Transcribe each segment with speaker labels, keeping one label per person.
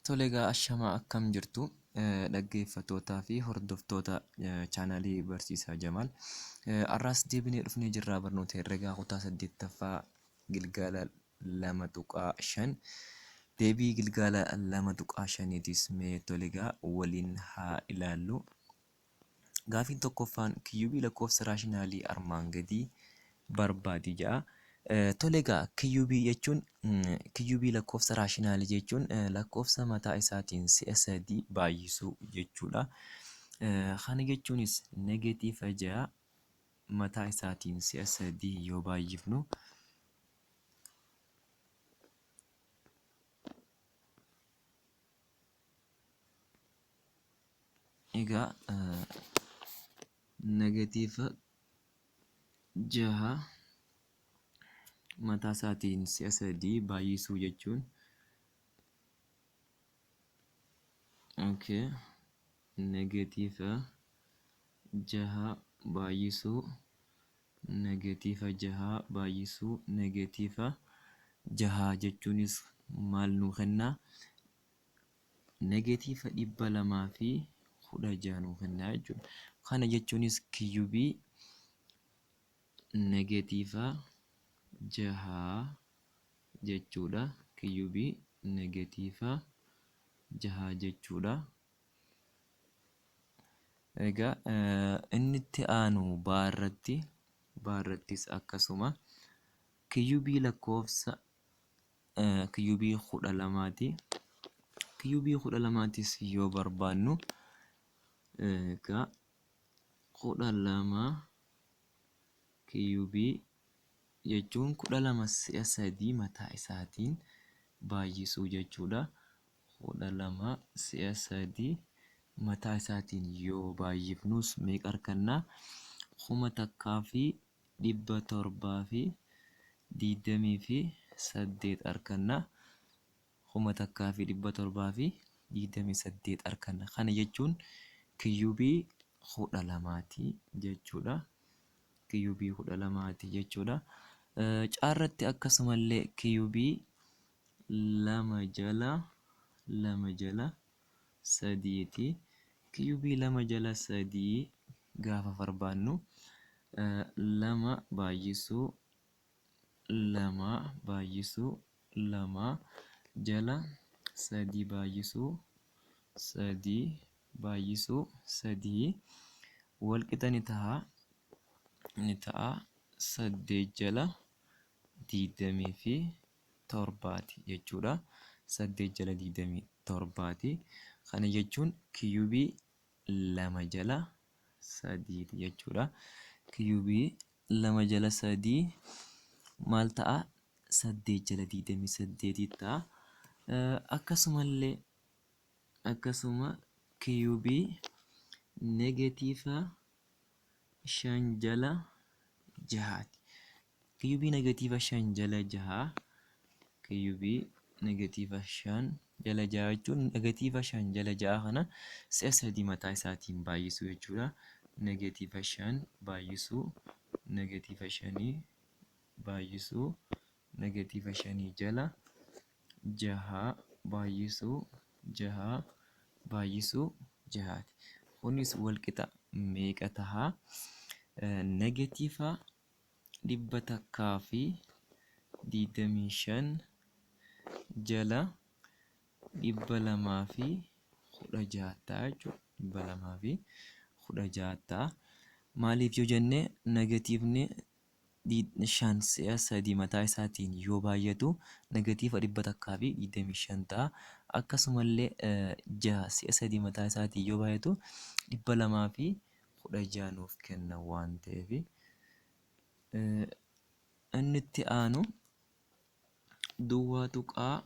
Speaker 1: Tole egaa ashamaa akkam jirtu dhaggeeffattootaa fi hordoftoota chaanaalii Barsiisaa Jamaal. Har'aas deebinee dhufnee jirra barnoota herregaa kutaa 8ffaa gilgaala 2.5 deebii gilgaala 2.5tis mee tole egaa waliin haa ilaallu. Gaafiin tokkoffaan kiyyubii lakkoofsa raashinaalii armaan gadii barbaadi jedha. Tole egaa kiyyubii jechuun kiyyubii lakkoofsa raashinaalii jechuun lakkoofsa mataa isaatiin si'a sadii baay'isuu jechuudha. Kana jechuunis negeetiiva 6 mataa isaatiin si'a sadii yoo baay'ifnu Egaa negatiiva 6 mataa isaatiin si'a 3 baay'isuu jechuun okay negatiiva 6 baay'isuu negatiiva 6 baay'isuu negatiiva 6 jechuunis maal nuu kenna? Negatiiva 216 nuu kenna jechuudha. Kana jechuunis kiyyubii negatiiva 6 jechuudha. Kiyyubii negatiiva 6 jechuudha. Egaa inni itti aanu baarratti baarrattis akkasuma kiyyubii lakkoofsa kiyubii 12ti. Kiyubii 12tis yoo barbaannu egaa 12 kiyubii jechuun 12 si'a 3 mataa isaatiin baay'isuu jechuudha. 12 si'a 3 mataa isaatiin yoo baay'ifnus meeqa arganna? 1728 arganna. 1728 arganna. Kana jechuun kiyyubii 12ti jechuudha. Kiyyubii 12ti jechuudha. Caarratti akkasumallee kiyyubii 2 jala 2 jala 3ti. Kiyubii 2 jala 3 gaafa barbaannu 2 baay'isuu 2 baay'isuu 2 jala 3 baay'isuu 3 baay'isuu 3 walqixa ni ta'a ni ta'a 8 jala 27ti jechuudha. 8 jala 27ti. Kana jechuun kiyubii 2 jala 3ti jechuudha. Kiyubii 2 jala 3 maal ta'a? 8 jala 28 ta'a. Akkasumallee akkasuma kiyubii negatiiva 5 jala 6ti. Kiyubii negatiiva 5 jala 6 kiyubii negatiiva 5 jala 6 jechuun negatiiva 5 jala 6 kana si'a 3 mataa isaatiin baay'isuu jechuudha. Negatiiva 5 baay'isuu negatiiva 5 baay'isuu negatiiva 5 jala 6 baay'isuu 6 baay'isuu 6ti. Kunis walqixa meeqa taha? Negatiiva 125 jala 216 ta'a jechuudha. 216 ta'a. Maaliif yoo jenne negatiivni 5 si'a 3 mataa isaatiin yoo baay'atu negatiiva 125 ta'a. Akkasumallee 6 si'a 3 mataa isaatiin yoo baay'atu 216 nuuf kenna waan ta'eef. Inni itti aanu duwwaa tuqaa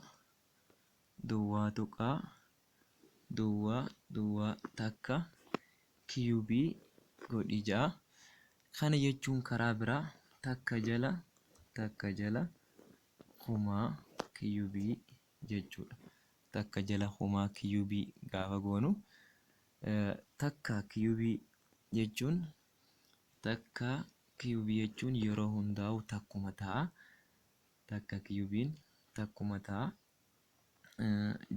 Speaker 1: duwwaa tuqaa duwwaa duwwaa takka kiyubii godhi ja'a. Kana jechuun karaa biraa takka jala takka jala kumaa kiyubii jechuudha. Takka jala kumaa kiyubii gaafa goonu takka kiyubii jechuun takka kiyubii jechuun yeroo hundaa'u takkuma ta'a. Takka kiyubiin takkuma ta'a.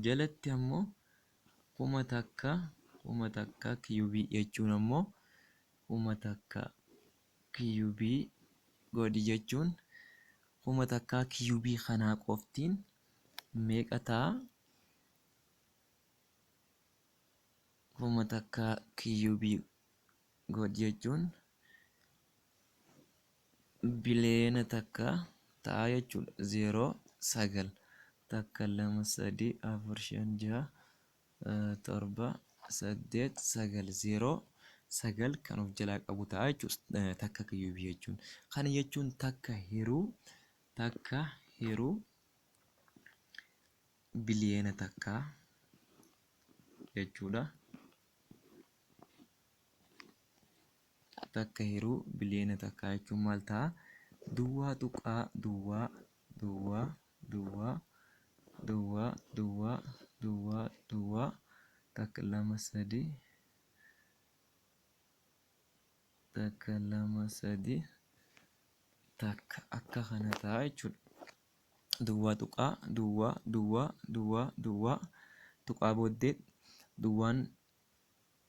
Speaker 1: Jalatti ammoo 1000 1000 kiyuubii jechuun ammoo 1000 kiyuubii godhi jechuun 1000 kiyuubii kanaa qoftiin meeqa ta'a? 1000 kiyuubii godhi jechuun biliyeena 1 ta'a jechuudha. 0 9 1 2 3 4 5 6 7 8 9 0 9 kan of jalaa qabu ta'a jechuudha. Takka kiyuubii jechuun. Kana jechuun takka hiruu biliyeena 1 jechuudha. Takka hiruu biliyeena 1 jechuun maal ta'a? Duwwaa tuqaa duwwaa duwwaa duwwaa duwwaa duwwaa duwwaa duwwaa takka lama sadii takka lama sadii takka akka kana ta'a jechuudha. Duwwaa tuqaa duwwaa duwwaa duwwaa duwwaa tuqaa booddee duwwaan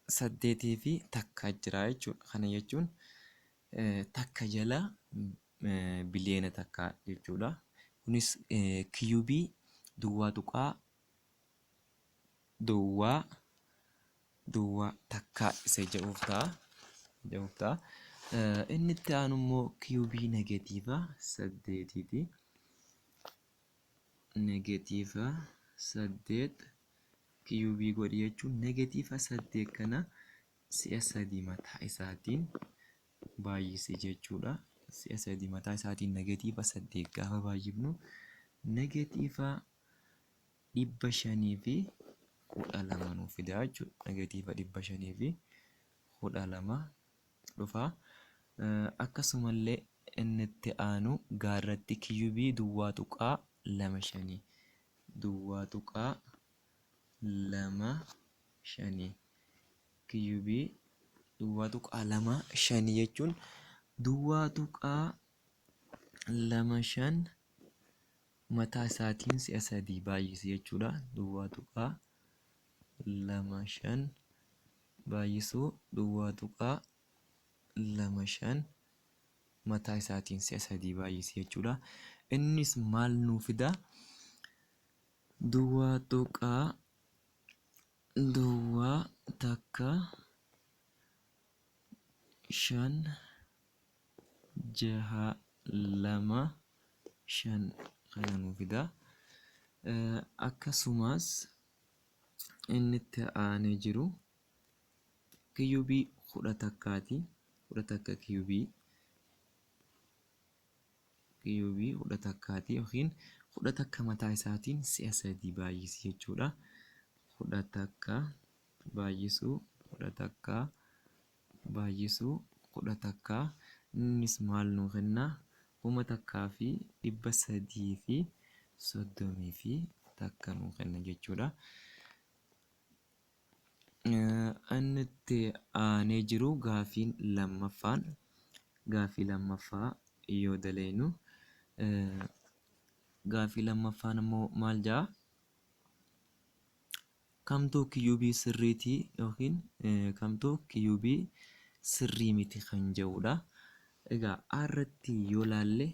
Speaker 1: 8 fi takka jira jechuudha. Kana jechuun takka jala biliyeena 1 jechuudha. Kunis kiyuubii duwwaa tuqaa duwwaa duwwaa takka isa jedhuuf ta'a. Jedhuuf ta'a. Inni itti aanu immoo kiyuubii negatiiva 8ti. Negatiiva 8 kiyuubii godhi jechuun negatiiva 8 kana si'a 3 mataa isaatiin baay'isi jechuudha. Si'a 3 mataa isaatiin negatiiva 8 gaafa baay'ifnu negatiiva 512 nuuf fida jechuudha. Negatiiva 512 dhufa. Akkasumallee inni itti aanu gaarratti kiyuubii duwwaa tuqaa lama shanii. Duwwaa tuqaa lama shanii. Kiyuubii duwwaa tuqaa lama shanii jechuun duwwaa tuqaa lama shan mataa isaatiin si'a 3 baay'isi jechuudha. Duwwaa tuqaa lama shan baay'isuu duwwaa tuqaa lama shan mataa isaatiin si'a 3 baay'isi jechuudha. Innis maal nuu fida? Duwwaa tuqaa duwwaa takka shan jaha lama shan kana nuu fida. Akkasumas inni itti aanee jiru kiyuubii 11ti. 11 kiyuubii kiyuubii 11ti yookiin 11 mataa isaatiin si'a 3 baay'isi jechuudha. 11 baay'isuu 11 baay'isuu 11 innis maal nuu kenna? 1331 nuu kenna jechuudha. Inni itti aanee jiru gaafiin lammaffaan gaafii lammaffaa yoo daleynu gaafii lammaffaan immoo maal jedha? Kamtu kiyuubii sirriitii yookiin kamtu kiyuubii sirrii miti kan jedhudha. Egaa A irratti yoo laalle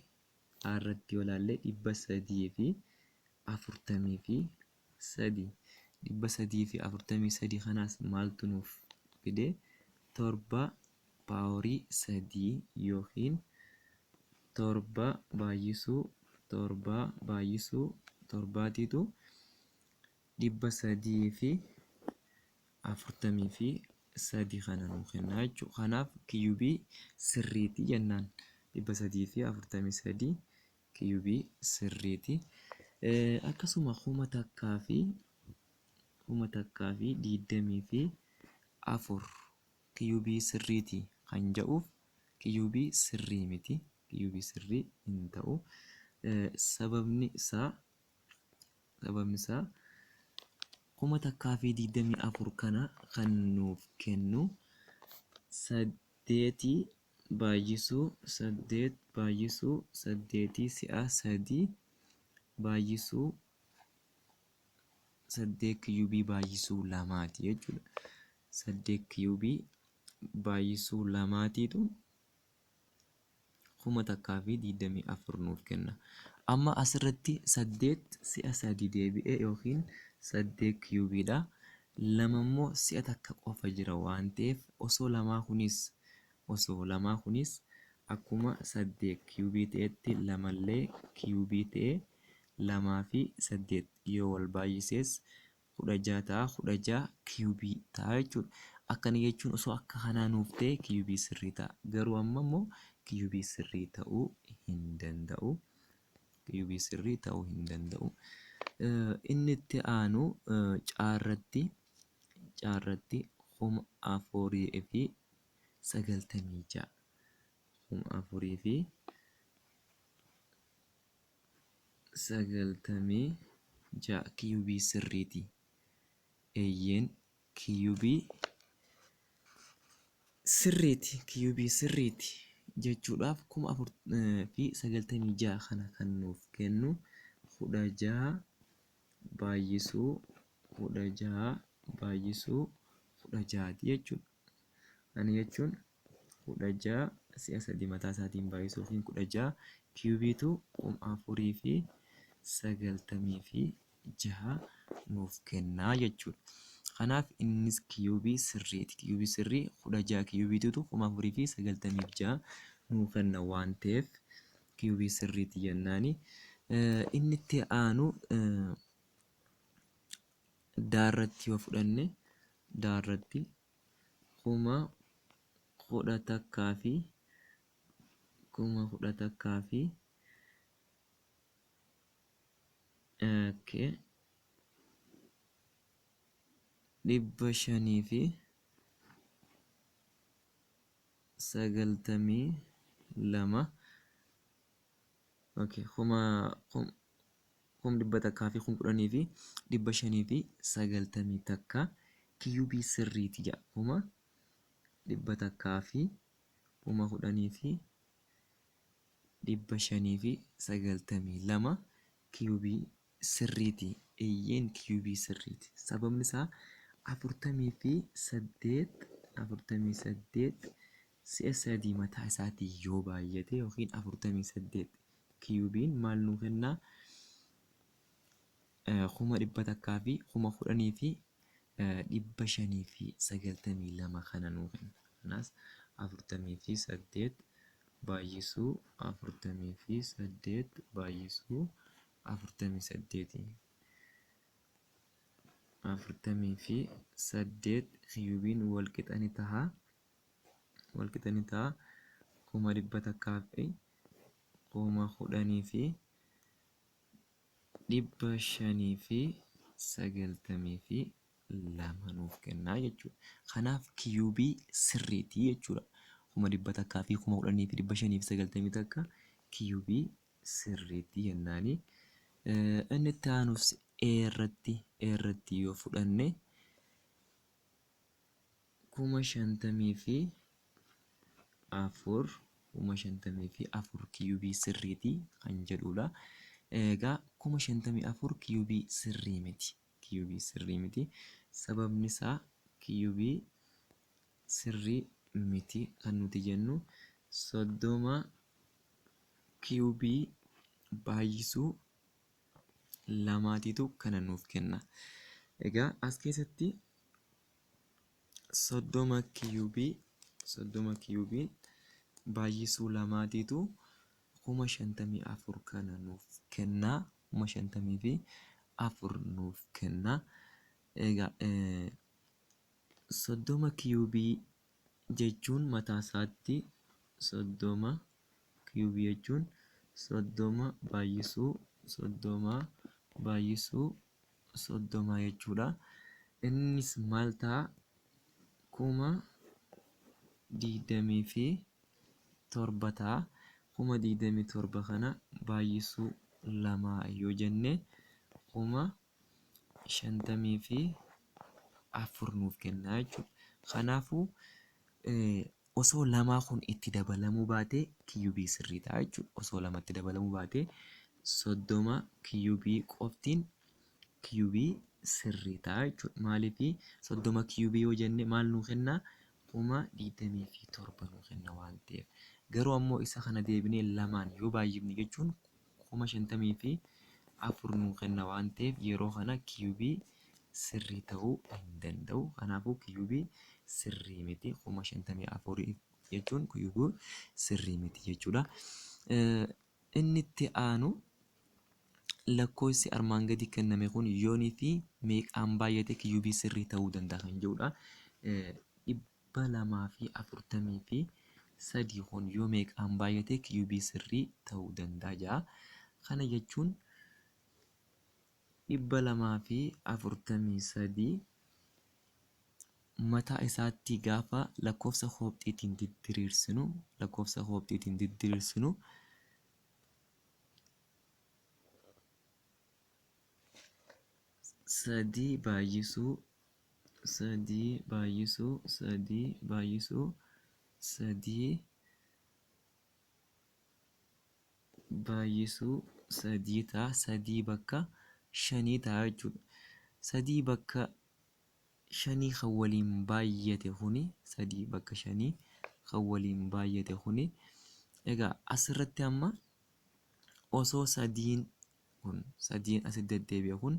Speaker 1: A irratti yoo laalle 343 343 kanaas maaltu nuuf fide? 7 paaworii 3 yookiin 7 baay'isuu 7 baay'isuu 7tiitu 343 kana nuu kenna jechuudha. Kanaaf kiyuubii sirriiti jennaan. 343 kiyuubii sirriiti. Akkasuma kuma takkaa fi 1024 kiyuubii sirriiti kan jedhuuf kiyuubii sirrii miti. Kiyuubii sirrii hin ta'u. Sababni isaa sababni isaa 1024 kana kan nuuf kennu saddeetii baay'isuu 8 baay'isuu 8 si'a 3 baay'isuu 8 kiyuubii baay'isuu lamaati jechuudha. 8 kiyuubii baay'isuu lamaatiitu 1024 nuuf kenna. Amma asirratti 8 si'a 3 deebi'ee yookiin 8 kiyuubiidha. Lama immoo si'a takka qofa jira waan ta'eef osoo lamaa kunis akkuma 8 kiyuubii ta'etti lamallee kiyuubii ta'ee, lamaa fi 8 yoo wal baay'isees 16 ta'a, 16 kiyuubii ta'a jechuudha. Akkana jechuun osoo akka kanaa nuuf ta'e kiyuubii sirrii ta'a. Garuu amma immoo kiyuubii sirrii ta'uu hin danda'u. Kiyuubii sirrii ta'uu hin danda'u. Inni itti aanu caarratti 4096, 4096 kiyuubii sirriiti. Eeyyeen, kiyuubii sirriiti. Kiyuubii sirriiti jechuudhaaf 4096 kana kan nuuf kennu 16 baay'isuu 16 baay'isuu 16ti jechuudha. Kana jechuun 16 si'a sadi mataa isaatiin baay'isuu yookiin 16 kiyuubiitu 4096 nuuf kennaa jechuudha. Kanaaf innis kiyuubii sirriiti. Kiyuubii sirrii 16 kiyuubiitutu 4096 nuu kenna waan ta'eef kiyuubii sirriiti jennaani. Inni itti aanu daarratti yoo fudhanne, daarratti 11,000 fi okay, 592, okay, 110,591 kiyuubii sirriiti jedha. 110,592 kiyuubii sirriiti. Eeyyeen, kiyuubii sirriiti. Sababni isaa 48 si'a sadii mataa isaatii yoo baay'ate yookiin 48 kiyuubiin maal nuu kennaa? 110,592 kana nuu kenna. Kanaas 48 baay'isuu 48 baay'isuu 48, 48 kiyuubiin wal qixa ni ta'a 110,592 nuuf kennaa jechuudha. Kanaaf kiyuubii sirriiti jechuudha. 110,591 kiyuubii sirriitti jennaani. Inni itti aanus A irratti yoo fudhanne, 54,000, 54,000 kiyuubii sirriiti kan jedhudha. Egaa 54,000 kiyuubii sirrii miti. Kiyuubii sirrii miti. Sababni isaa kiyuubii sirrii miti kan nuti jennu 30 kiyuubii baay'isuu lamaatiitu kana nuuf kenna. Egaa as keessatti 30 kiyuubii, 30 kiyuubiin baay'isuu lamaatiitu 54,000 kana nuuf kenna. 54,000 nuuf kenna. Egaa 30 kiyuubii jechuun mataa isaatti, 30 kiyuubii jechuun 30 baay'isuu 30 baay'isuu 30 jechuudha. Innis maal ta'a? 27,000 ta'a. 27,000 kana baay'isuu lamaa yoo jenne 54,000 nuuf kenna jechuudha. Kanaafuu osoo lamaa kun itti dabalamuu baatee kiyuubii sirrii ta'a jechuudha. Osoo lamatti dabalamuu baatee 30 kiyuubii qoftiin kiyuubii sirrii ta'a jechuudha. Maaliif 30 kiyuubii yoo jenne maal nuu kenna? 27,000 nuu kenna waan ta'eef. Garuu ammoo isa kana deebinee lamaan yoo baay'ifne jechuun 54,000 nuu kenna waan ta'eef yeroo kana kiyuubii sirrii ta'uu hin danda'u. Kanaafuu kiyuubii sirrii miti. 54,000 jechuun kiyuubii sirrii miti jechuudha. Inni itti aanu lakkoofsi armaan gadi kenname kun yoonii fi meeqaan baay'ate kiyuubii sirrii ta'uu danda'a kan jedhudha. 243 kun yoo meeqaan baay'ate kiyuubii sirrii ta'uu danda'a jedha. Kana jechuun 243 mataa isaatti gaafa lakkoofsa koopxiitiin diddiriirsinu lakkoofsa koopxiitiin diddiriirsinu sadii baay'isuu sadii baay'isuu sadii baay'isuu sadii baay'isuu sadii ta'a. Sadii bakka shanii ta'a jechuudha. Sadii bakka shanii kan waliin baay'ate kuni sadii bakka shanii kan waliin baay'ate kuni egaa asirratti amma osoo sadiin kun sadiin asitti deddeebi'e kun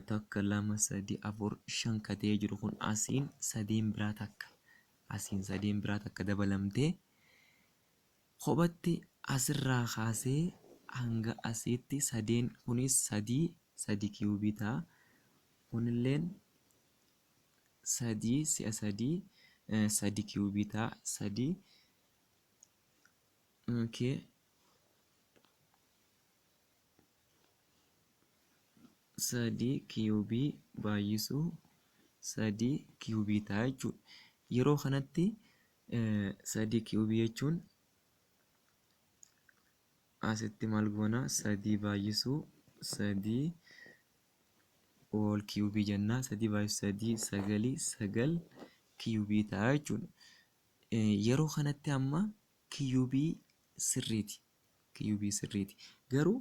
Speaker 1: takka lama sadi afur shan ka ta'ee jiru kun asiin sadiin biraa takka asiin sadiin biraa takka dabalamtee kophatti asirraa kaasee hanga asiitti sadeen kunis sadii sadi kiyuubii ta'a. Kunilleen sadii si'a sadii sadi kiyuubii ta'a. Sadii okay. Sadii kiyuubii baay'isuu sadii kiyuubii ta'a jechuudha. Yeroo kanatti sadii kiyuubii jechuun asitti maal goona? Sadii baay'isuu sadii ol kiyuubii jenna. Sadii baay'isuu sadii sagalii sagal kiyuubii ta'a jechuudha. Yeroo kanatti amma kiyuubii sirriiti. Kiyuubii sirriiti. Garuu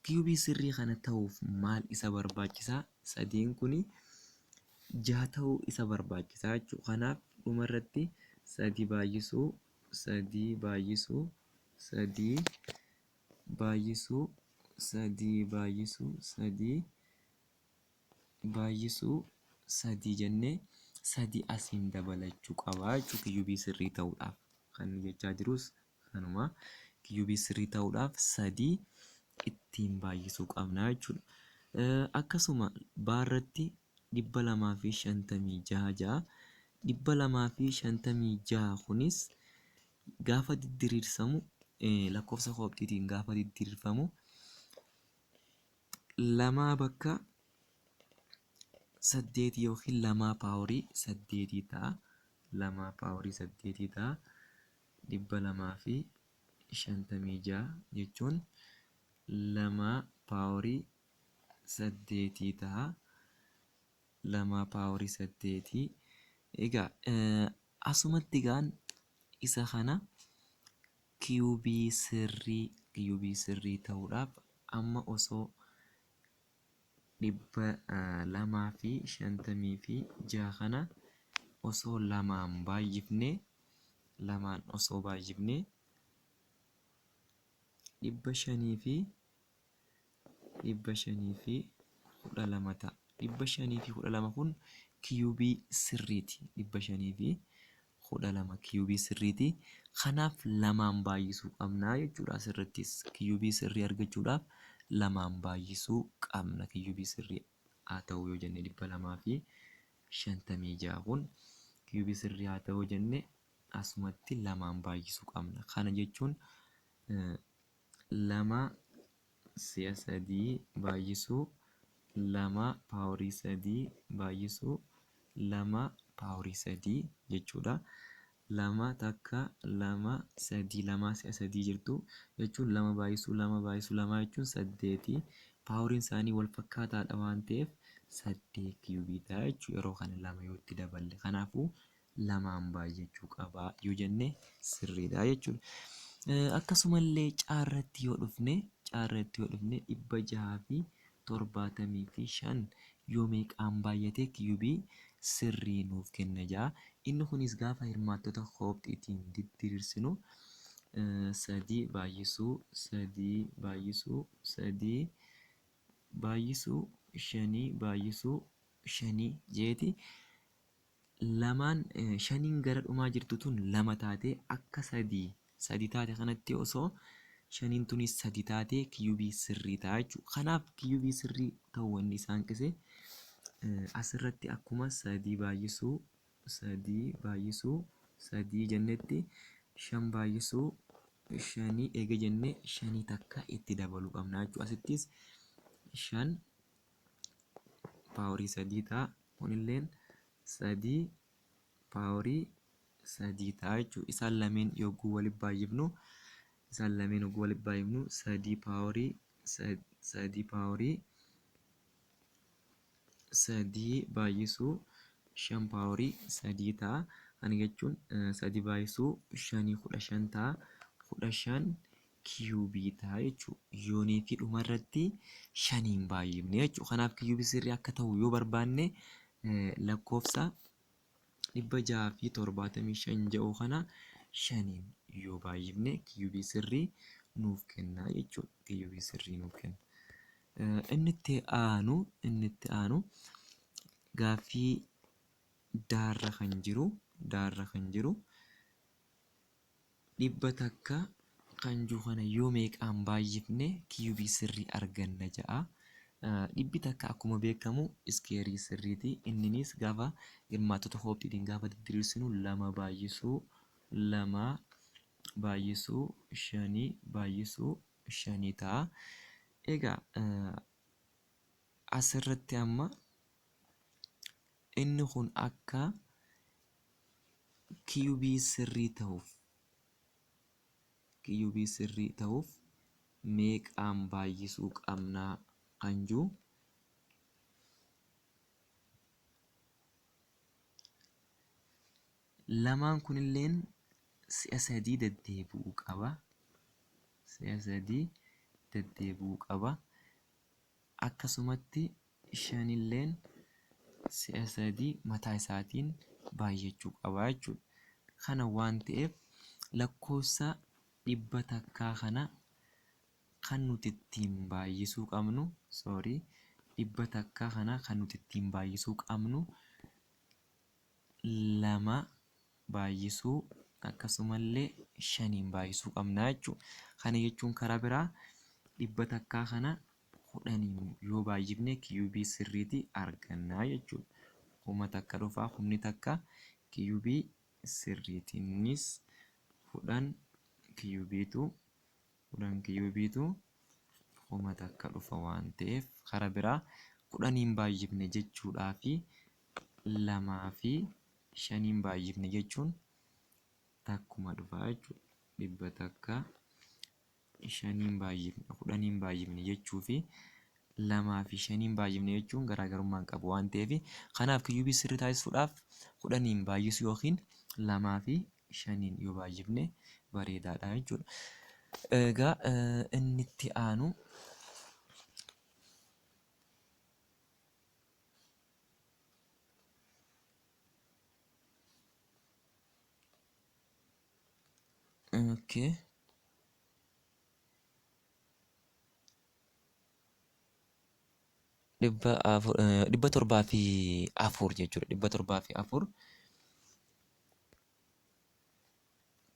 Speaker 1: kiyuubii sirrii kana ta'uuf maal isa barbaachisaa? Sadiin kuni jaha ta'uu isa barbaachisaa jechuudha. Kanaaf dhumarratti sadii baay'isuu sadii baay'isuu sadii baay'isuu sadii baay'isuu sadii baay'isuu sadii jennee sadii asiin dabalachuu qaba jechuudha kiyuubii sirrii ta'uudhaaf. Kan jechaa jirus kanuma. Kiyuubii sirrii ta'uudhaaf sadii ittiin baay'isuu qabna jechuudha. Akkasuma baarratti 256 ja'a. 256 kunis gaafa diddiriirsamu lakkoofsa koopxiitiin gaafa diddiriirfamu lamaa bakka saddeetii yookiin lamaa paaworii saddeetii ta'a. Lamaa paaworii saddeetii ta'a. 256 jechuun lamaa paaworii saddeetii ta'a. Lamaa paaworii saddeetii. Egaa asumatti gaan isa kana kiyuubii sirrii kiyuubii sirrii ta'uudhaaf amma osoo 256 kana osoo lamaan baay'ifne lamaan osoo baay'ifne dhibba shanii fi 512 ta'a. 512 kun kiyuubii sirriiti. 512 kiyuubii sirriiti. Kanaaf lamaan baay'isuu qabna jechuudha. Asirrattis kiyuubii sirrii argachuudhaaf lamaan baay'isuu qabna. Kiyuubii sirrii haa ta'u yoo jenne 256 kun kiyuubii sirrii haa ta'u jenne asumatti lamaan baay'isuu qabna. Kana jechuun lama si'a sadii baay'isuu lama paaworii sadii baay'isuu lama paaworii sadii jechuudha. Lama takka lama sadii lama si'a sadii jirtu jechuun lama baay'isuu lama baay'isuu lama jechuun saddeeti. Paaworiin isaanii wal fakkaataadha waan ta'eef saddeet kiyuubii ta'a jechuudha yeroo kana lama yoo itti daballe. Kanaafuu lamaan baay'achuu qaba yoo jenne sirriidha jechuudha. Akkasumallee caarratti yoo dhufne caarratti yoo dhufne 675 yoo meeqaan baay'ate kiyuubii sirrii nuuf kenna jedha. Inni kunis gaafa hirmaattota koopxiitiin didiriirsinu 3 baay'isuu 3 baay'isuu 3 baay'isuu 5 baay'isuu 5 jeeti. Lamaan shaniin gara dhumaa jirtu tun lama taatee akka sadii sadi taate kanatti osoo shaniin tunis sadi taatee kiyubii sirrii ta'a jechuudha. Kanaaf kiyubii sirrii ta'uu wanni isaan qise asirratti akkuma sadii baay'isuu sadii baay'isuu sadii jennetti shan baay'isuu shanii eega jennee shanii takka itti dabaluu qabna jechuudha. Asittis shan paaworii sadii ta'a. Kunilleen sadii paaworii sadii ta'a jechuudha. Isaan lameen yogguu walitti baay'ifnu isaan lameen yogguu walitti baay'ifnu sadii paaworii sadii paaworii sadii baay'isuu shan paaworii sadii ta'a. Kana jechuun sadii baay'isuu shanii 15 ta'a. 15 kiyuubii ta'a jechuudha. Yoonii fi dhumarratti shaniin baay'ifne jechuudha. Kanaaf kiyuubii sirrii akka ta'u yoo barbaanne lakkoofsa 675 jedhu kana shaniin yoo baay'ifne kiyuubii sirrii nuuf kenna jechuudha. Kiyuubii sirrii nuuf kenna. Inni itti aanu inni itti aanu gaaffii daarra kan jiru daarra kan jiru 100 kan jiru kana yoo meeqaan baay'ifne kiyuubii sirrii arganna ja'a. Dhibbi takka akkuma beekamu iskeerii sirriiti. Inninis gaafa hirmaattota koopxiitiin gaafa diriirsinu lama baay'isuu lama baay'isuu shanii baay'isuu shanii ta'a. Egaa asirratti amma inni kun akka kiyuubii sirrii ta'uuf kiyuubii sirrii ta'uuf meeqaan baay'isuu qabnaa kan jiru lamaan kunilleen si'a sadii deddeebi'uu qaba. Si'a sadii deddeebi'uu qaba. Akkasumatti shanilleen si'a sadii mataa isaatiin baay'achuu qaba jechuudha. Kana waan ta'eef lakkoofsa 100 kana kan nuti ittiin baay'isuu qabnu sorry 100 kana kan nuti ittiin baay'isuu qabnu lama baay'isuu akkasumallee shaniin baay'isuu qabna jechuudha. Kana jechuun karaa biraa 100 kana 10n yoo baay'ifne kiyuubii sirriitii arganna jechuudha. 1000 dhufaa humni takka kiyuubii sirriiti. Innis 10 kiyuubiitu 10 kiyuubiitu 1000 dhufa waan ta'eef karaa biraa 10n baay'ifne jechuudhaa fi lamaa fi shaniin baay'ifne jechuun takkuma dhufa jechuudha. 100 shaniin baay'ifne 10n baay'ifne jechuu fi lamaa fi shaniin baay'ifne jechuun garaagarummaa hin qabu waan ta'eef kanaaf kiyuubii sirrii taasisuudhaaf 10n baay'isuu yookiin lamaa fi shaniin yoo baay'ifne bareedaadha jechuudha. Egaa inni itti aanu okay. 704 jechuudha. 704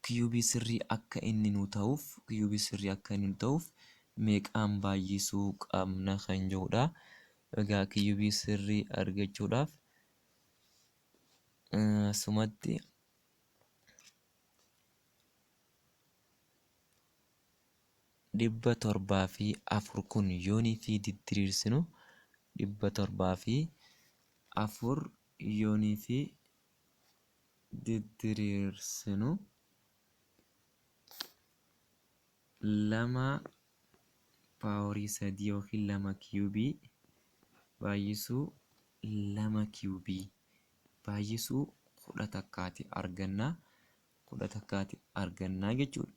Speaker 1: kiyuubii sirrii akka inni nu ta'uuf kiyuubii sirrii akka inni nu ta'uuf meeqaan baay'isuu qabna kan jedhudha. Egaa kiyuubii sirrii argachuudhaaf asumatti 704 kun yoonii fi diddiriirsinu 704 yoonii fi diddiriirsinu lama paaworii sadii yookiin lama kiyuubii baay'isuu lama kiyuubii baay'isuu 11ti arganna. 11ti argannaa jechuudha.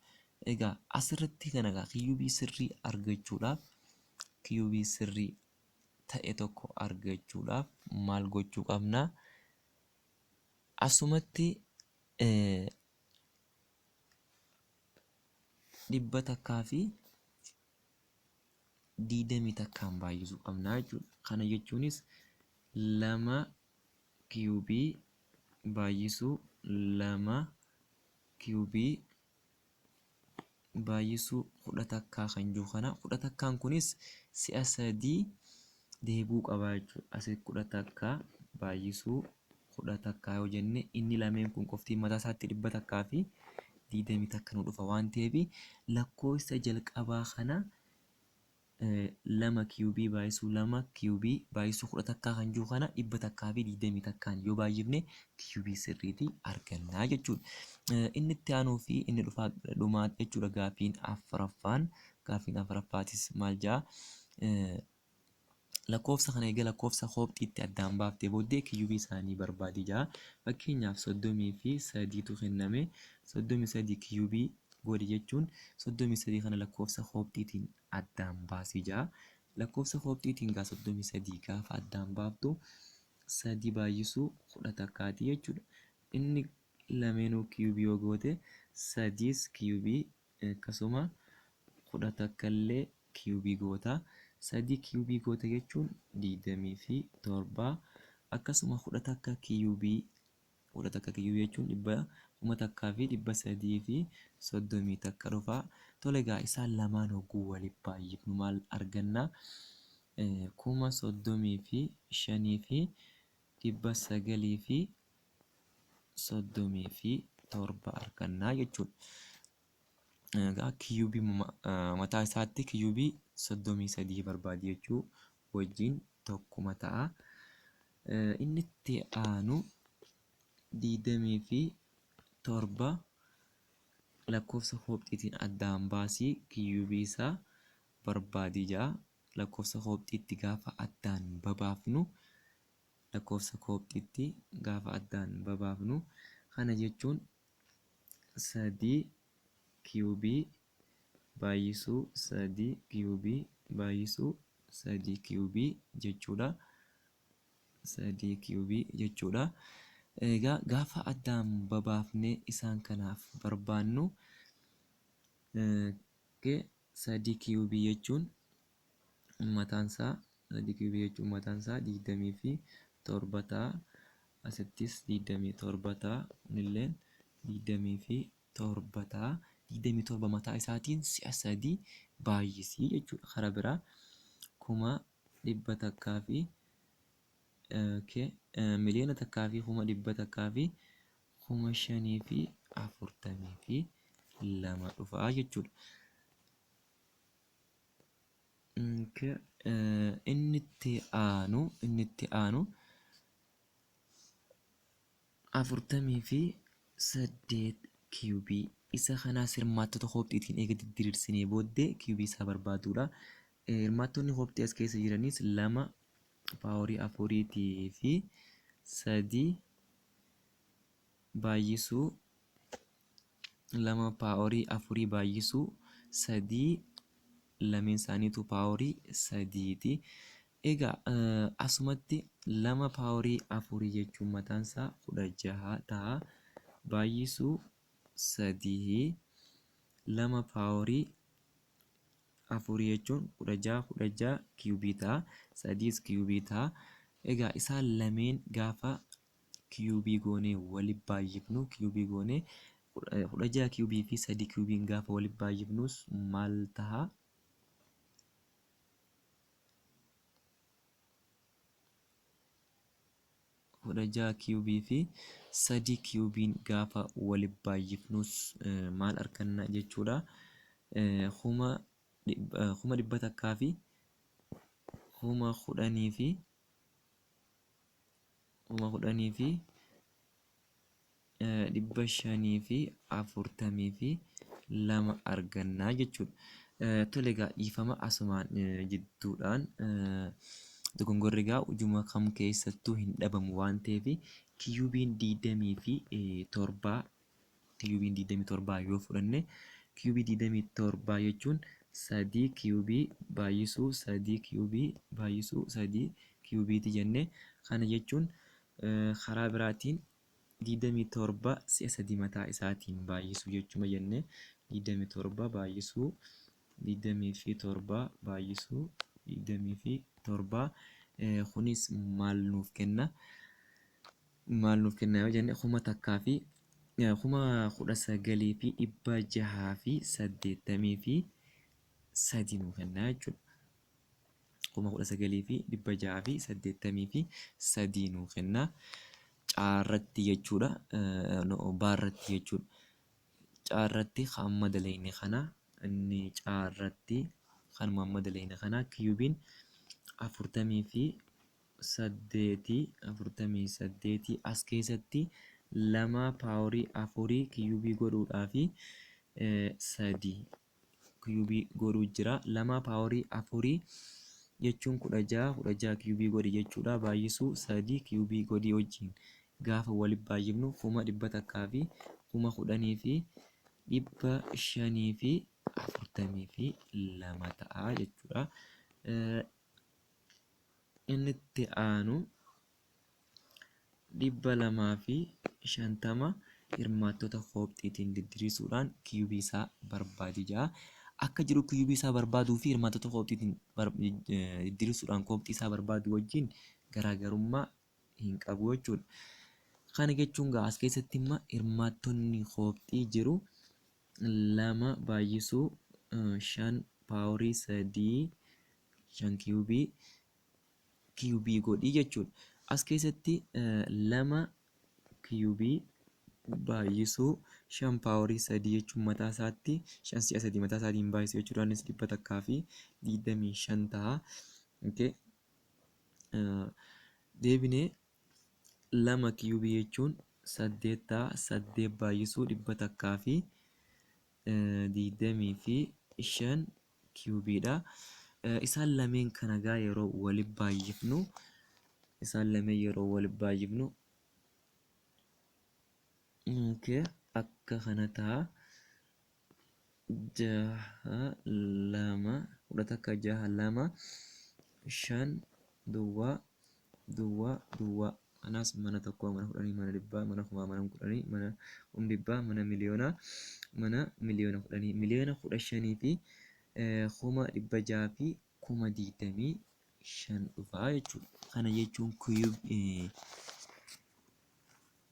Speaker 1: Egaa asirratti kana egaa kiyuubii sirrii argachuudhaaf kiyuubii sirrii ta'e tokko argachuudhaaf maal gochuu qabna? Asumatti 121n baay'isuu qabna jechuudha. Kana jechuunis 2 kiyuubii baay'isuu 2 kiyuubii baay'isuu 11 kan jiru kana 11n kunis si'a 3 deebi'uu qaba jechuudha. Asi 11 baay'isuu 11 yoo jenne inni lameen kun qofti mataa isaatti 121 nu dhufa waan ta'eef lakkoofsa jalqabaa kana 2 kiyuubii baay'isuu 2 kiyuubii baay'isuu 11 kan jiru kana 121n yoo baay'ifne kiyuubii sirriitii argannaa jechuudha. Inni itti aanuu fi inni dhufaa dhumaa jechuudha gaaffiin afuraffaan. Gaaffiin afuraffaatis maal jedha? Lakkoofsa kana egaa lakkoofsa koopxiitti addaan baaftee booddee kiyuubii isaanii barbaadi jedha. Fakkeenyaaf 33tu kenname. 33 kiyuubii godhi jechuun 33 kana lakkoofsa koopxiitiin addaan baasi jedha. Lakkoofsa koopxiitiin gaa 33 gaafa addaan baaftu 3 baay'isuu 11ti jechuudha. Inni lameenuu kiyuubii yoo goote 3s kiyuubii akkasuma 11 illee kiyuubii goota. 3 kiyuubii goota jechuun 27 akkasuma 11 kiyuubii 11 kiyuubii jechuun 1331 dhufa. Tole egaa isaan lamaan hogguu waliif baay'ifnu maal arganna? 35,937 arganna jechuudha. Egaa kiyuubii mataa isaatti kiyuubii 33 barbaadi jechuu wajjin tokkuma ta'a. Inni itti aanu 27 lakkoofsa koopxiitiin addaan baasii kiyuubii isaa barbaadi jedha. Lakkoofsa koopxiitti gaafa addaan babaafnu lakkoofsa koopxiitti gaafa addaan babaafnu kana jechuun 3 kiyuubii baay'isuu 3 kiyuubii baay'isuu 3 kiyuubii jechuudha. 3 kiyuubii jechuudha. Egaa gaafa addaan babaafnee isaan kanaaf barbaannu 3 kiyuubii jechuun mataan isaa 3 kiyuubii jechuun mataan isaa 27 ta'a. Asittis 27 ta'a. Kunilleen 27 ta'a. 27 mataa isaatiin si'a 3 baay'isii jechuudha. Karaa biraa 100,000 fi 1,105,042 dhufa jechuudha. Inni itti aanu inni itti aanu 48 kiyuubii isa kanaas hirmaattota koopxiitiin eega didiriirsinee booddee kiyuubii isaa barbaaduudha. Hirmaattonni koopxii as keessa jiranis 2 paaworii afuriitii fi 3 baay'isuu 2 paaworii afurii baay'isuu 3 lameen isaaniitu paaworii 3ti. Egaa asumatti 2 paaworii afurii jechuun mataan isaa 16 ta'a. Baay'isuu 3 2 paaworii afurii jechuun 16 16 kiyuubii ta'a. 3s kiyuubii ta'a. Egaa isaan lameen gaafa kiyuubii goonee waliif baay'ifnu kiyuubii goonee 16 kiyuubii fi 3 kiyuubiin gaafa waliif baay'ifnus maal ta'a? 16 kiyuubii fi 3 kiyuubiin gaafa waliif baay'ifnus maal arganna jechuudha. 100,000 fi 10,000 fi 10,542 argannaa jechuudha. Tole egaa dhiifama asumaan jidduudhaan dogongorri egaa ujuma kam keessattuu hin dhabamu waan ta'eef kiyuubiin 27 kiyuubiin 27 yoo fudhanne kiyuubii 27 jechuun 3 kiyuubii baay'isuu 3 kiyuubii baay'isuu 3 kiyuubiiti jenne. Kana jechuun karaa biraatiin 27 si'a 3 mataa isaatiin baay'isuu jechuma jenne. 27 baay'isuu 27 baay'isuu 27 kunis maal nuuf kenna? Maal nuuf kenna yoo jenne, 101683 nuu kenna jechuudha. 19,683 nuu kenna. Caarratti jechuudha. Baarratti jechuudha. Caarratti kan amma dalayne kana, inni caarratti kanuma amma dalayne kana, kiyuubiin 48, 48 as keessatti 2 paaworii 4 kiyuubii godhuudhaa fi 3 kiyuubii godhuu jira. 2 paaworii 4 jechuun 16, 16 kiyuubii godhi jechuudha. Baay'isuu 3 kiyuubii godhii wajjin gaafa walitti baay'ifnu 110,542 ta'a jechuudha. Inni itti aanu 250 hirmaattota koopxiitiin didiriirsuudhaan kiyuubii isaa barbaadi jedha. Akka jiru kiyuubii isaa barbaaduu fi hirmaattota koopxiitiin didiriirsuudhaan koopxii isaa barbaaduu wajjin garaagarummaa hin qabu jechuudha. Kana jechuun gaa as keessatti imma hirmaattonni koopxii jiru 2 baay'isuu 5 paaworii 3 5 kiyuubii kiyuubii godhii jechuudha. As keessatti 2 kiyuubii baay'isuu 5 paaworii 3 jechuun mataa isaatti 5 si'a 3 mataa isaatiin baay'isu jechuudha. Innis 125 ta'a. Okay. Deebinee 2 kiyuubii jechuun 8 ta'a. 8 baay'isuu 125 kiyuubiidha. Isaan lameen kana gaa yeroo wali baay'ifnu, isaan lameen yeroo wali baay'ifnu, okay, akka kana ta'a. 6 2 11 6 2 5 duwwaa duwwaa duwwaa. Kanaas mana tokkoo, mana 10, mana dhibbaa, mana kumaa, mana 10, mana 100,000, mana miliyoonaa, mana 10,000,000, 15,625,025 dhufaa jechuudha. Kana jechuun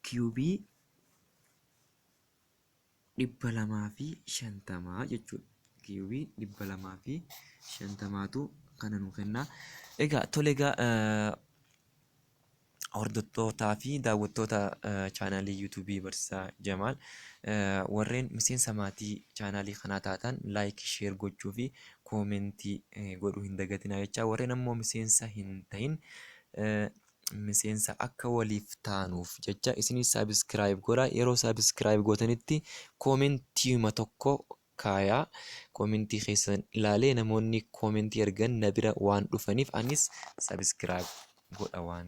Speaker 1: kiyuubii 250 jechuudha. Kiyuubii 250tu kana nuu kenna. Egaa tole, egaa hordoftootaa fi daawwattoota chaanaalii yuutuubii Barsiisaa Jamaal, warreen miseensa maatii chaanaalii kanaa taatan like, share gochuu fi koomentii godhuu hin dagatinaa jechaa, warreen ammoo miseensa hin ta'in miseensa akka waliif taanuuf jecha isinis subscribe godhaa. Yeroo subscribe gootanitti koomentiima tokko kaayaa. Koomentii keessan ilaalee namoonni koomentii ergan na bira waan dhufaniif anis subscribe godha waan